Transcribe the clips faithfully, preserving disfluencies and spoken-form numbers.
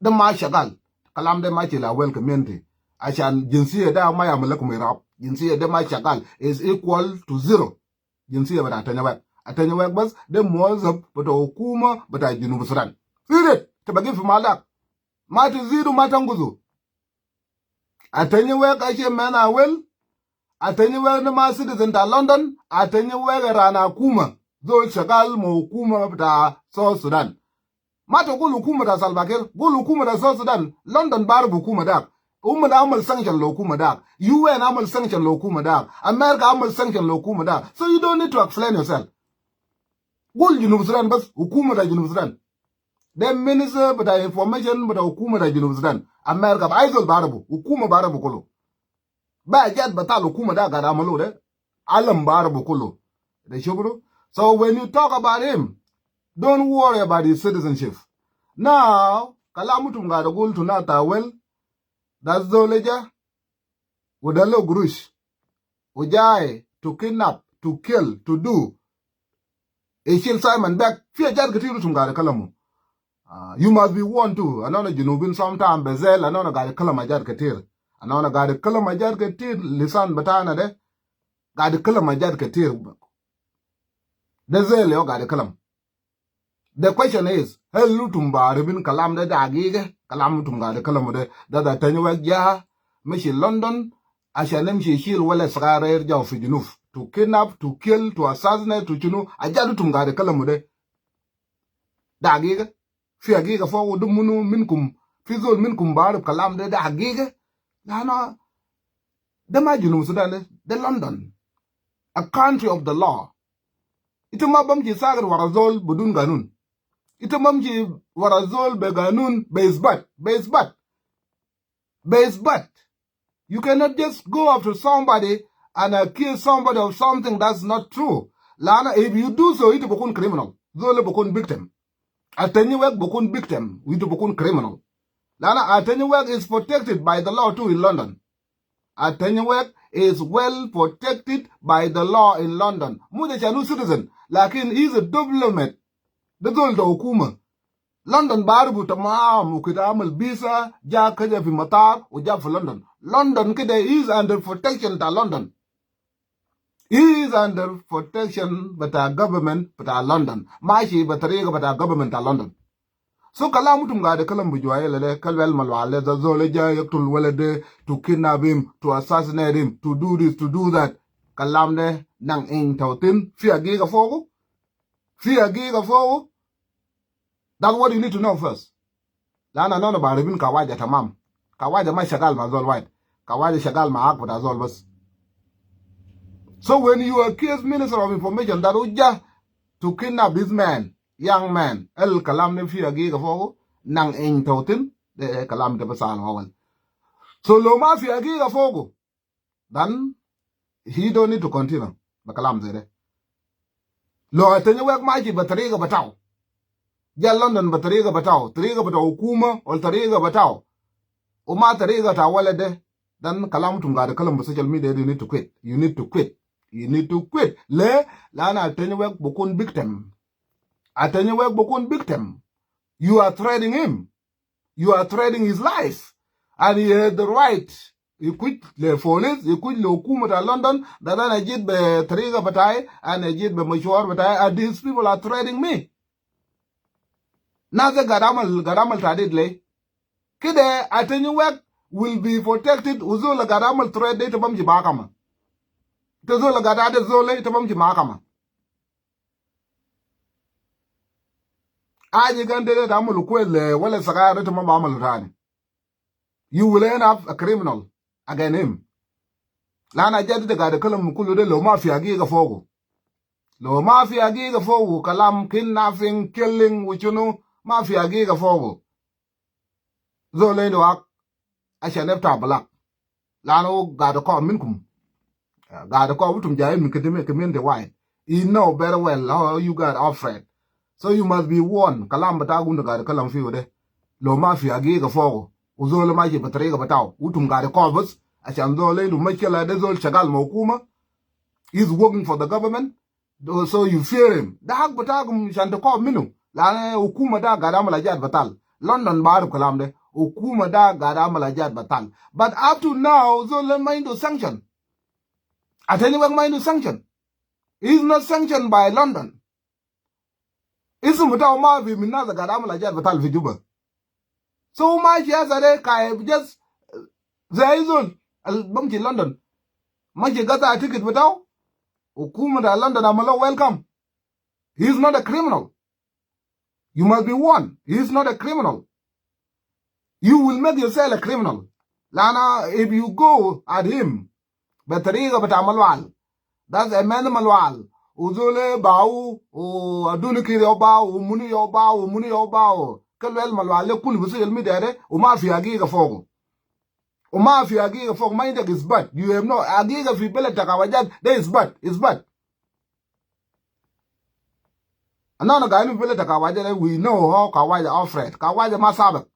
De ma shagal. Kalam de ma shil Awel community. Ashan jinsiya de ma yamul lakum irhab. Jinsiya de ma shagal, is equal to zero. Jinsiya bita Atanyawek. Atanyawek bas de muwazzaf bita hukuma bita Junub Sudan. Period. Ita bagi fi mahal dak. Ma tazidu, ma tangusu. Atanyawek ashe men Awel. Atanyawek de ma citizen ta London. Atanyawek rana hukuma. Zol shagal ma hukuma bita South Sudan. Ma tagul hukuma ta Salva Kiir, gul hukuma ta South Sudan. London barif hukuma dak. Umma de amal sanction le hukuma dak. U N amal sanction le hukuma dak. America amal sanction le hukuma dak. So you don't need to explain yourself. Gul Junub Sudan bas, hukuma ta Junub Sudan. De minister bita information bita hukuma ta Junub Sudan. America, ai zol barifu, hukuma barifu kulu. Be ajat bita al hukuma de gad amalu de, alam barifu kulu. De shuftu? So when you talk about him, don't worry about his citizenship. Now, kalam itum gad gultu na ta Awel, de zol ja, u de lo gurush, u jai to kidnap, to kill, to do. Ishil Simon Beg, fi ajat ketir itum gad kalamu. Ah, you must be warned too. Anana Junubin sometime be zel, anana gad kalam ajat ketir. Anana gad kalam ajat ketir, lisan bitana de. Gad kalam ajat ketir. De zel yo gad kalam. The question is, hal itum barifin kalam de, de hagiga? Kalam itum gad kalamu de, de, de Atanyawek ja mashi London, ashan yamshi ishil walad sagair ja fi Junub. To kidnap, to kill, to assassinate, to shunu, ajat itum gad kalamu de. De hagiga? Fi hagiga fogu? De munu minkum, fi zol minkum barif kalam de, de hagiga? Lana, de ma Junub Sudan de, de London. A country of the law. Ita ma bamshi sakit wara zol bidun ganun. Ita bamshi wara zol be ganun, be isbat, be isbat. Be isbat. You cannot just go after somebody and accuse somebody of something that's not true. Lana, if you do so, ita bikun criminal. Zol bikun victim. Atanyawek bikun victim, ita bikun criminal. Lana Atanyawek is protected by the law too in London. Atanyawek is well protected by the law in London. Mush ashan hu citizen, lakin he is a diplomat. De zol ta hukuma. London barifu tamam, u kede amal visa, ja kaja fi matar, u ja fi London. London kede, he is under protection ta London. He is under protection bita government bita London. Mashi be tariga bita government ta London. So kalam itum gad kalam bi juwa yala de, kal wel mal wale, de zol ja yaktul walad de, to kidnap him, to assassinate him, to do this, to do that. Kalam de nang in tautin, fi hagiga fogu? Fi hagiga fogu? That's what you need to know first. Lana anana barifin kawaja tamam. Kawaja ma shagal ma zol wahid. Kawaja shagal ma hag bita zol bas. So when you accuse Minister of Information that hu ja to kidnap this man, young man, hal kalam de fi hagiga fogu? Nang in tautin, de kalam de basal wawal. So lo ma fi hagiga fogu, then he don't need to continue be kalam ze de. Lo Atanyawek mashi be tariga bitau, ja London be tariga bitau, tariga bita hukuma, wala tariga bitau, u ma tariga ta walad de, then kalam itum gad kalam be social media, you need to quit. You need to quit. You need to quit. Le, lana Atanyawek bikun victim. Atanyawek bikun victim. You are threatening him. You are threatening his life. And he has the right. Yakuj le police, yakuj le hukuma ta London, that ana jit be tariga bitai, ana jit be mashwar bitai, and these people are threatening me. Nas de gad amal, gad amal tahdid le. Kede Atanyawek will be protected, u zol gad amal threat de ita bamshi mahakama. Ita zol gad tahdid zol, ita bamshi mahakama. Aji gande de ta amalu kwes le walad sagair, ita ma ba amalu tani. You will end up a criminal against him. Lana ajat de gad kalam kulu de lo ma fi hagiga fogu. Lo ma fi hagiga fogu, kalam kidnapping, killing, u shunu, ma fi hagiga fogu. Zol indu hak ashan yafta block. Lanu gad kof minkum. Gad kof, itum jayin min community wide. He know very well how you guys operate. So you must be warned. Kalam bitakum de gad kalam fiu de, lo ma fi hagiga fogu, u zol mashi be tariga bitau, itum gad kof bas. Ashan zol indu mushkila de, zol shagal ma hukuma. He's working for the government. So you fear him. De hak bitakum shan takof minu. Lanu hukuma de gad amal ajat batal. London barif kalam de. Hukuma da gaid amal hajat batal. But up to now, zol ma indu sanction. Atanyawek ma indu sanction. He's not sanctioned by London. Ism bitau ma fi min nas gaid amal hajat batal fi Juba. So ma shi hasa de kaib just zai zol al bamshi London. Ma shi gata ticket bitau. Hukuma ta London amal lahu welcome. He's not a criminal. You must be warned. He's not a criminal. You will make yourself a criminal. Lana, if you go at him, be tariga bita Malual. That's a man Malual. U zol bau, u Aduni Kir yau bau, u munu yau bau, u munu yau bau. Kulu el Malual de kulu fi social media de, u ma fi hagiga fogu. U ma fi hagiga fogu, ma indak isbat. You have no hagiga fi beled ta Kawajat, de isbat, isbat. Ana ana gaid fi beled ta Kawajat, we know how Kawajat operate. Kawajat ma sabit.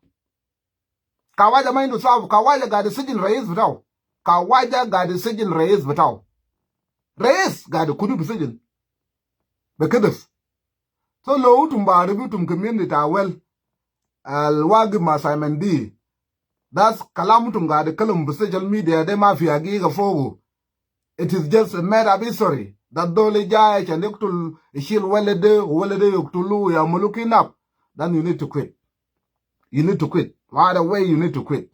Kawajat ma indu sabit. Kawajat gaid sijin rais bitau. Kawajat gaid sijin rais bitau. Rais gaid kudu fi sijin. Be kidif. So lo utum bari bi utum community ta Awel al wagif ma Simon D. That's kalam utum gaid kalam fi social media de ma fi hagiga fogu. It is just a matter of history. That zol jai ashan yaktul, ishil walad de, walad de yaktulu, yamulu kidnap. Then you need to quit. You need to quit. Right away, you need to quit.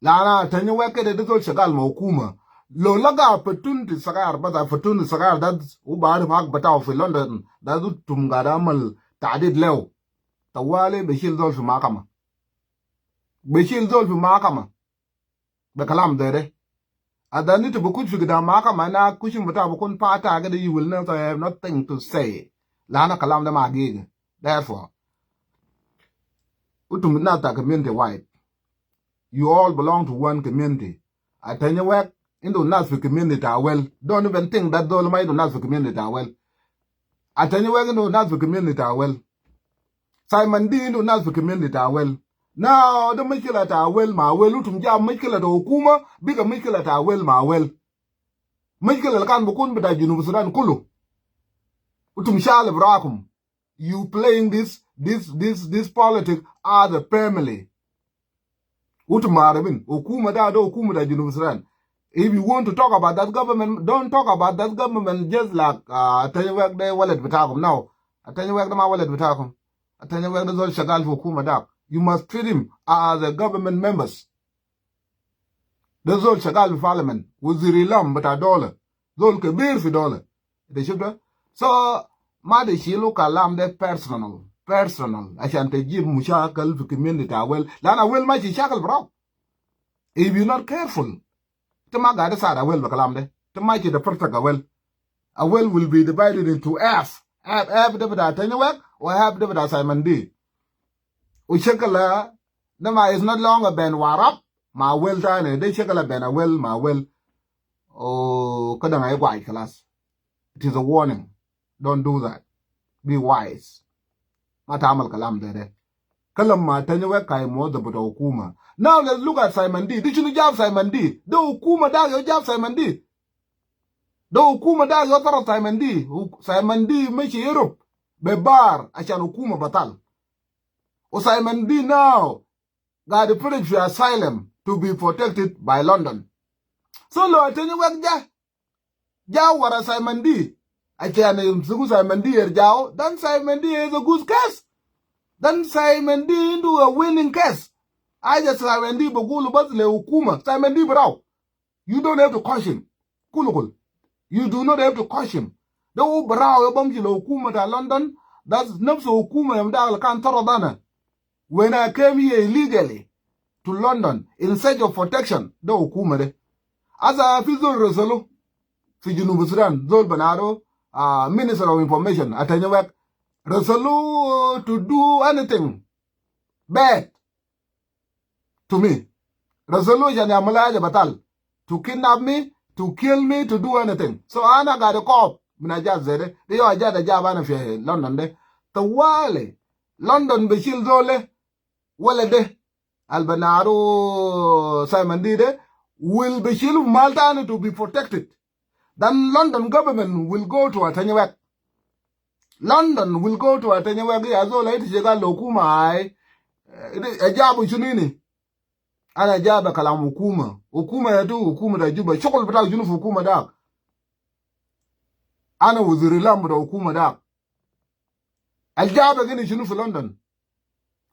Lana Atanyawek kede de zol shagal ma hukuma. Lo laga opportunity sagar, but opportunity sagar, that's u barif hag bitau fi London. That's utum gaid amal tahdid lehu. Tawali bishil zol fi mahkama. Bishil zol fi mahkama. Be kalam zai de. Ada nitu bukun fi gidam mahkama na kushum bitau bukun fata kede, you will never have nothing to say. Lana kalam de ma hagiga. Therefore, utum nas ta community wide. You all belong to one community. Atanyawek indu nas fi community ta Awel. Don't even think that zol ma indu nas fi community ta Awel. Atanyawek indu nas fi community ta Awel. Simon D indu nas fi community ta Awel. Now, de mushkila ta Awel ma Awel, utum jab mushkila ta hukuma, biga mushkila ta Awel ma Awel. Mushkila al kan bukun bita Junub Sudan kulu. Utum shal barakum. You playing this, this, this, this politic as a family. Utum arabin, hukuma da, da hukuma ta Junub Sudan. If you want to talk about that government, don't talk about that government just like, uh, Atanyawek de walad bitakum. No, Atanyawek de ma walad bitakum. Atanyawek de zol shagal fi hukuma da. You must treat him as a government members. De zol shagal fi parliament, wazir ilam bita dola, zol kebir fi dola. Ita shuf de? So, ma ta shilu kalam de personal, personal, ashan tajib mushakil fi community ta Awel. Lana Awel mashi shakil barau. If you not careful, ita ma gaid said Awel be kalam de. Ita mashi de fartak Awel. Awel will be divided into half. Half, half de bita Atanyawek, wa half de bita Simon D. U shakil de ma is not longer ben Warap ma Awel tani, de shakil ben Awel ma Awel. O, kede ngai gwaj kalas. It is a warning. Don't do that. Be wise. Ma ta amal kalam zai de. Kalam ma Atanyawek kai muwazzaf bita hukuma. Now let's look at Simon D. De shunu jab Simon D? De hukuma da yau jab Simon D. De hukuma da yau tarat Simon D. Hu-, Simon D mashi Europe be bar ashan hukuma batal. U Simon D now gaid ifirig fi asylum to be protected by London. So lo Atanyawek ja, ja wara Simon D ashan yamsuku Simon D yarjau, then Simon D is a good case. Then Simon D indu a winning case. Haja Simon D bigulu bas le hukuma, Simon D barau. You don't have to coach him. Kulu kulu. You do not have to coach him. De hu barau yau bamshi le hukuma ta London. That's nafsu hukuma yom dak al kan taradana. When I came here illegally to London in search of protection, de hukuma de. Hasa fi zol rasalu fi Junub Sudan, zol bena adu, ah, Minister of Information, Atanyawek. Rasalu, uh, to do anything bad to me. Rasalu ashan yamulu haja batal. To kidnap me, to kill me, to do anything. So ana gaid khawf min hajat zai de. De yau hajat de jab ana fi London de. Tawali London bishil zol de, walad de, al bena adu Simon D de, will bishil mal tani to be protected. Then London government will go to Atanyawek. London will go to Atanyawek, ya zol ita shagal le hukuma, ai, Ita ajabu shunu ini? Ana ajabu kalam hukuma. Hukuma ya tu, hukuma ta Juba. Shugul bita shunu fi hukuma dak? Ana wazir ilam bita hukuma dak. Ajabu gini shunu fi London?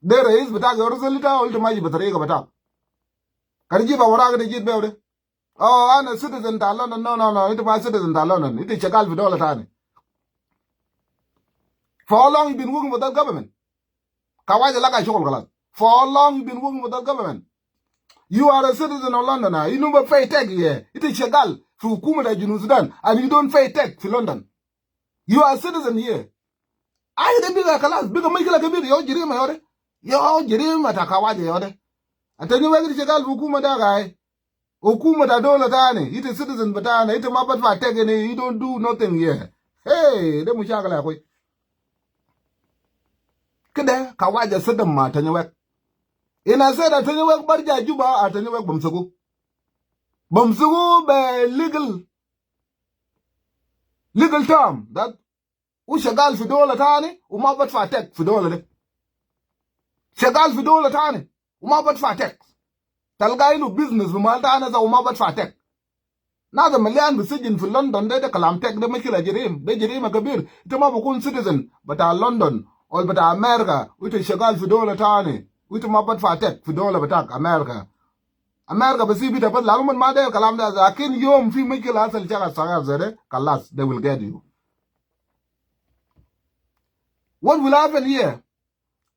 De rais bitak ya Rosel ita, wala ita mashi bi tariga bitak? Kede jibu waraka de jit bew de. Oh, ana citizen ta London. No, no, no. Ita ma citizen ta London. Ita shagal fi dola tani. For how long you been working for that government? Kawaja laga shugul kalas. For how long you been working for that government? You are a citizen of London, ah. Inu ma pay tax ya. Ita shagal fi hukuma ta Junub Sudan and you don't pay tax fi London. You are a citizen here. Ai, de biga kalas, biga mushkila kebir, yo jarima yo de. Yo jarima ta kawaja yo de. Ita Anyuwek ita shagal fi hukuma da gai. Hukuma ta dola tani, ita citizen bitana, ita ma badfa tax ini, you don't do nothing here. Hey, de mushakila ya akhoi. Kede kawaja sidam ma Anyuwek. Ina said Anyuwek barja Juba, Anyuwek bamsugu. Bamsugu be legal, legal term that hu shagal fi dola tani, u ma badfa tax fi dola de. Shagal fi dola tani, u ma badfa tax. Talga inu business fi mahal tani sa, u ma badfa tax. Nas malian fi sijin fi London de, de kalam tax de mushkila jarim, de jarima kebir. Ita ma bikun citizen bita London, wala bita America, u ita shagal fi dola tani, u ita ma badfa tax fi dola bitak America. America bisibu ita bas, lanu uman ma deru kalam de, lakin yom fi mushkila hasal shagal sagar zede, kalas, they will get you. What will happen here?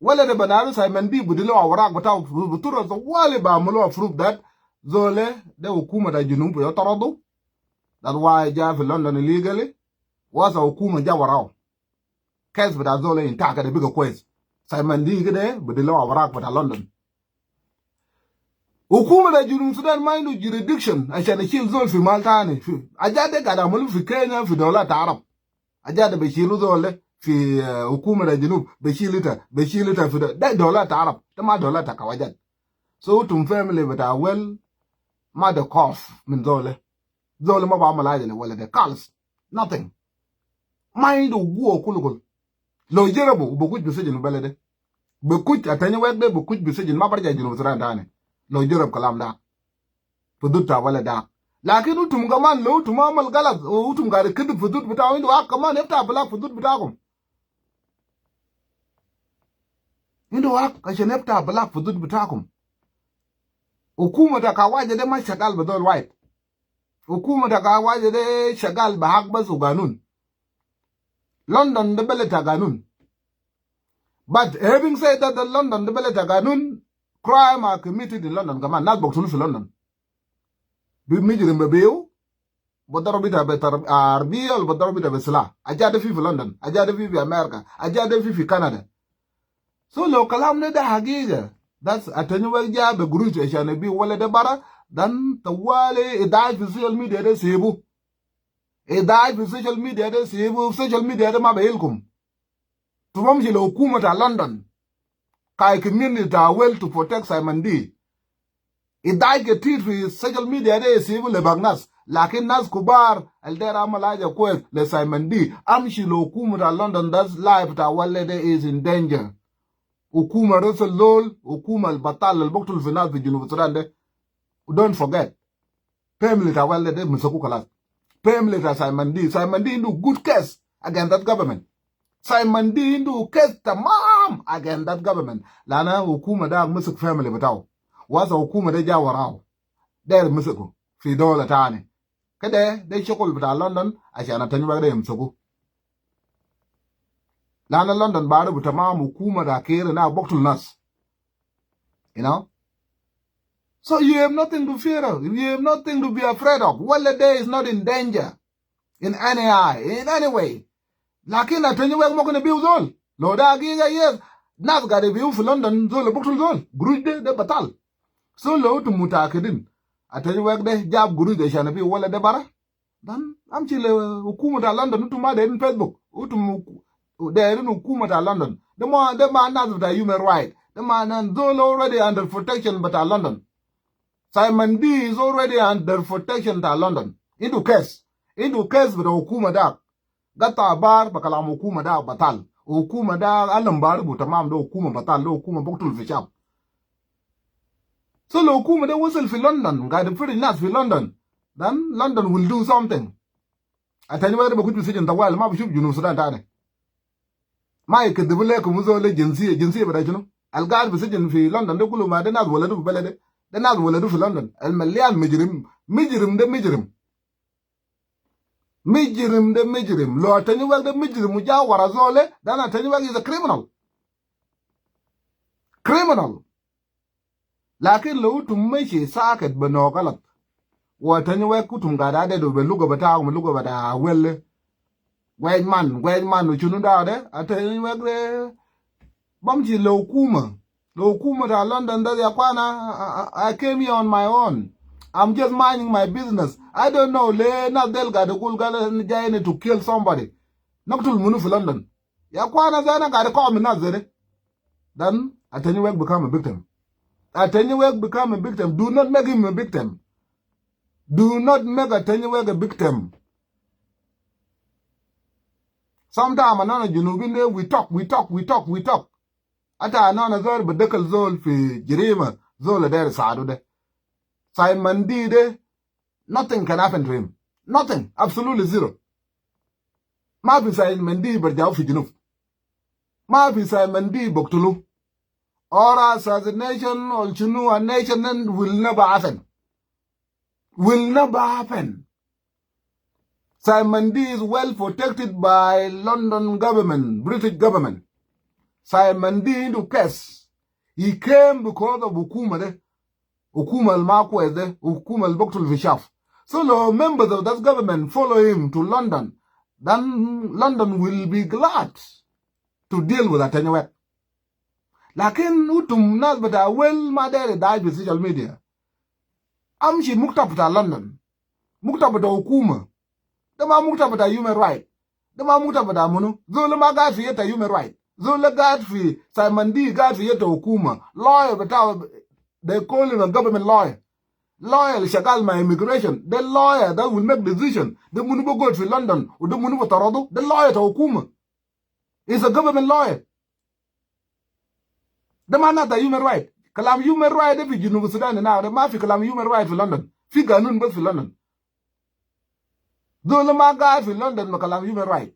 Wala de banaru Simon Dee bidi lau warak bitau, bitura sa wali ba amulu proof that zole de hukuma ta Junub yo taradu. That's why ja fi London illegally. Wasa hukuma ja warau. Case bita zole inta kede biga kwes. Simon Dee kede bidi lau warak bita London. Hukuma ta Junub Sudan ma indu jurisdiction ashan ishil zol fi mahal tani. Fi, aja de gade amulu fi Kenya, fi dola ta Arab. Aja de bishilu zol de fi, eh, hukuma ta Junub, bishil ita, bishil ita fi do-, de dola ta Arab, de ma dola ta kawajat. So, utum family bita Awel, ma de khof min zol de. Zol de ma bi amulu haja le wala de kalas. Nothing. Ma indu guwa kulu kulu. Lo jarabu, u bi kuj bi sijin bele de. Bi kuj, Anyuwek de bi kuj bi sijin, ma barja Junub Sudan tani. Lo jarab kalam da. Fi dud ta wala da. Lakin utum kaman lo utum amal galat, utum gade kidib fi dud bitau, indu hak kaman yafta block fi dud bitakum. Indu hak ashan yafta block fi dud bitakum. Hukuma ta kawaja de ma shagal be zol wahid. Hukuma ta kawaja de shagal be hak bas u ganun. London de bele ta ganun. But having said that, the London de bele ta ganun, crime are committed in London kaman, nas baktulu fi London. Bi mujrim be biu, bi darabu ita be tar-, arbiya, wala bi darabu ita be silah. Aja de fi fi London, aja de fi fi America, aja de fi fi Canada. So lo kalam de, de hagiga, that's Anyuwek ja be gurush ashan ibi wala de bara, dan tawali idaj fi social media de sibu. Idaj fi social media de sibu, social media de ma be hilkum. Tumam shi lo hukuma ta London. Kai community ta Awel to protect Simon Dee. Idaj ketir fi social media de sibu le bag nas. Lakin nas kubar al der amal haja kwes le Simon Dee. Amshi lo hukuma ta London, das life ta wale de is in danger. Hukuma Rosel zol, hukuma al batal al baktul fi nas fi Junub Sudan de. Don't forget. Family ta wale de misaku kalas. Family ta Simon Dee. Simon Dee indu good case against that government. Simon Dee indu case tamam against that government. Lana hukuma da misik family bitau. Wasa hukuma de ja warau. Der misiku fi dola tani. Kede, de shokol bita London, ashan Anyuwek de yamsuku. Lana London barufu tamam hukuma ta Kiir na baktul nas. You know? So you have nothing to fear of. You have nothing to be afraid of. Wale de is not in danger in any eye, in any way. Lakin Anyuwek mumkin ibiu zol. Lo de hagiga, yes. Nas gade biu fi London, zol baktul zol. Gurush de, de batal. So lo utum mutakidin Anyuwek de jab gurush de ashan ibiu wale de bara. Dan amshi le hukuma ta London, utum ma derin Facebook, utum derin hukuma ta London. De ma, de ma nas bita human right. De ma nas zol already under protection bita London. Simon Dee is already under protection ta London. Indu case. Indu case bita hukuma dak. Gata bar be kalam hukuma dak batal. Hukuma de alam baribu tamam, de hukuma batal, de hukuma biktul fi shab. So lo hukuma de wasil fi London, gaid ifirid nas fi London, then London will do something. Atanyuek de bigutu fi sijin tawali, ma bishuf Junub Sudan tani. Ma ikedibu lekum zol le jinsiya, jinsiya bita shunu? Al gaid fi sijin fi London de kulu ma de nas waladu fi beled de. De nas waladu fi London. Al malian mujrim, mujrim de mujrim. Mujrim de mujrim. Lo Atanyuek de mujrim u ja wara zol le, then Atanyuek is a criminal. Criminal. Lakin lo utum meshi sakit beno galat. Wa Atanyuek utum gaid adedu be luga bita, um luga bita wele. Gwaj man, gwaj man, u shunu da de, Atanyuek de. Bamshi lo hukuma. Lo hukuma ta London da ya kwana, I, I, I came here on my own. I'm just minding my business. I don't know, le nas del gaid gul gal jayni to kill somebody. Naktul munu fi London. Ya kwana zana gaid kom nas zede. Then Atanyuek become a victim. Atanyuek become a victim. Do not make him a victim. Do not make Atanyuek a victim. Sometimes anana Junubin de, we talk, we talk, we talk, we talk. Ata anana zol bidakal zol fi jirima, zol der sadu de. Simon Dee de, nothing can happen to him. Nothing. Absolutely zero. Ma fi Simon Dee barjau fi Junub. Ma fi Simon Dee baktulu. Or assassination or shunu, a nation will never happen. Will never happen. Simon Dee is well protected by London government, British government. Simon Dee indu case. He came because of hukuma de. Hukuma al ma kwes de, hukuma al biktul fi shab. So lo members of that government follow him to London, then London will be glad to deal with Atanyuek. Lakin utum nas bita wel ma deri dai fi social media. Amshi muktab bita London. Muktab bita hukuma. De ma muktab bita human right. De ma muktab bita munu. Zol ma gaid fi yad ta human right. Zol gaid fi Simon Dee gaid fi yad ta hukuma. Lawyer bita, they call him a government lawyer. Lawyer al shagal ma immigration. De lawyer that will make decision. De munu bi gaid fi London. U de munu bi taradu. De lawyer ta hukuma. Is a government lawyer. De ma nas ta human right. Kalam human right de fi Junub Sudan na, de ma fi kalam human right fi London. Fi ganun bas fi London. Zol ma gaid fi London ma kalam human right.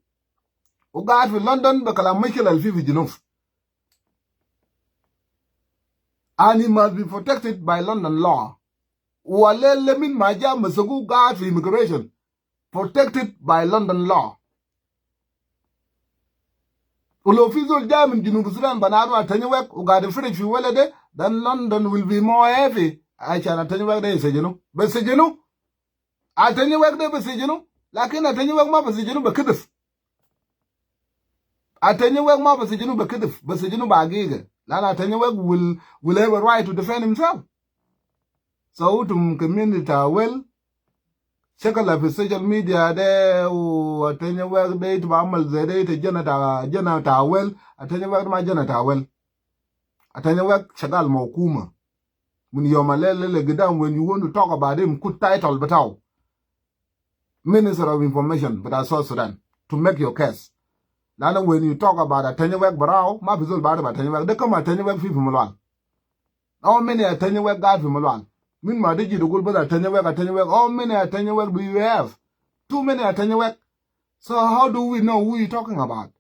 U gaid fi London ma kalam mushkila al fi fi Junub. And he must be protected by London law. Wa le, le min ma ja masagu gaid fi immigration. Protected by London law. Wu lo fi zol ja min Junub Sudan banadu Atanyuek, u gaid ifirid fi wele de, then London will be more heavy. Ashan Atanyuek de yisijinu. Bi sijinu. Atanyuek de bi sijinu. Lakin Atanyuek ma bi sijinu bi kidif. Atanyuek ma bi sijinu bi kidif. Bi sijinu bi agiga. Lan Atanyuek will, will have a right to defend himself. So utum community ta wel, shakala fi social media de, u Atanyuek de ita bi amal ze de, ita jana ta, jana ta wel. Atanyuek ma jana ta wel. Atanyuek shagal ma hukuma. Min yom al le, le, le gidam, when you want to talk about him, kut title bitau Minister of Information bita South Sudan to make your case. Lanu when you talk about Atanyuek barau, ma fi zol barif Atanyuek. De kam Atanyuek fi fi Malual? How many Atanyuek gaid fi Malual? Min ma de jidu gul bas Atanyuek, Atanyuek. How many Atanyuek do you have? Too many Atanyuek. So how do we know who you talking about?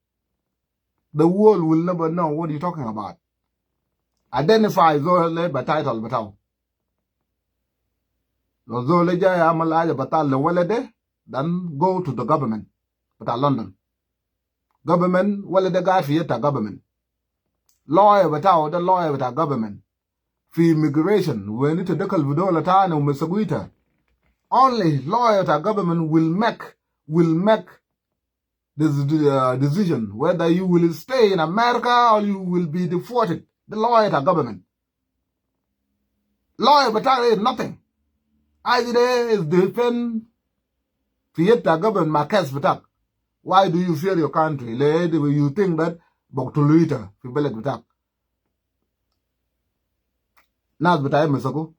The world will never know what you talking about. Identify zol le bi title bitau. Lo zol le jai amal haja batal le wele de, then go to the government bita London. Government, wele de gaid fi yad ta government. Lawyer bitau de lawyer bita government. Fi immigration, when ita dakal fi dola tani u masagu ita, only lawyer ta government will make, will make this, uh, decision whether you will stay in America or you will be deported. The lawyer ta government. Lawyer bitak is nothing. Haja de is defend fi yad ta government ma case bitak. Why do you fear your country? Le you think that baktulu ita fi beled bitak. Nas bita masagu.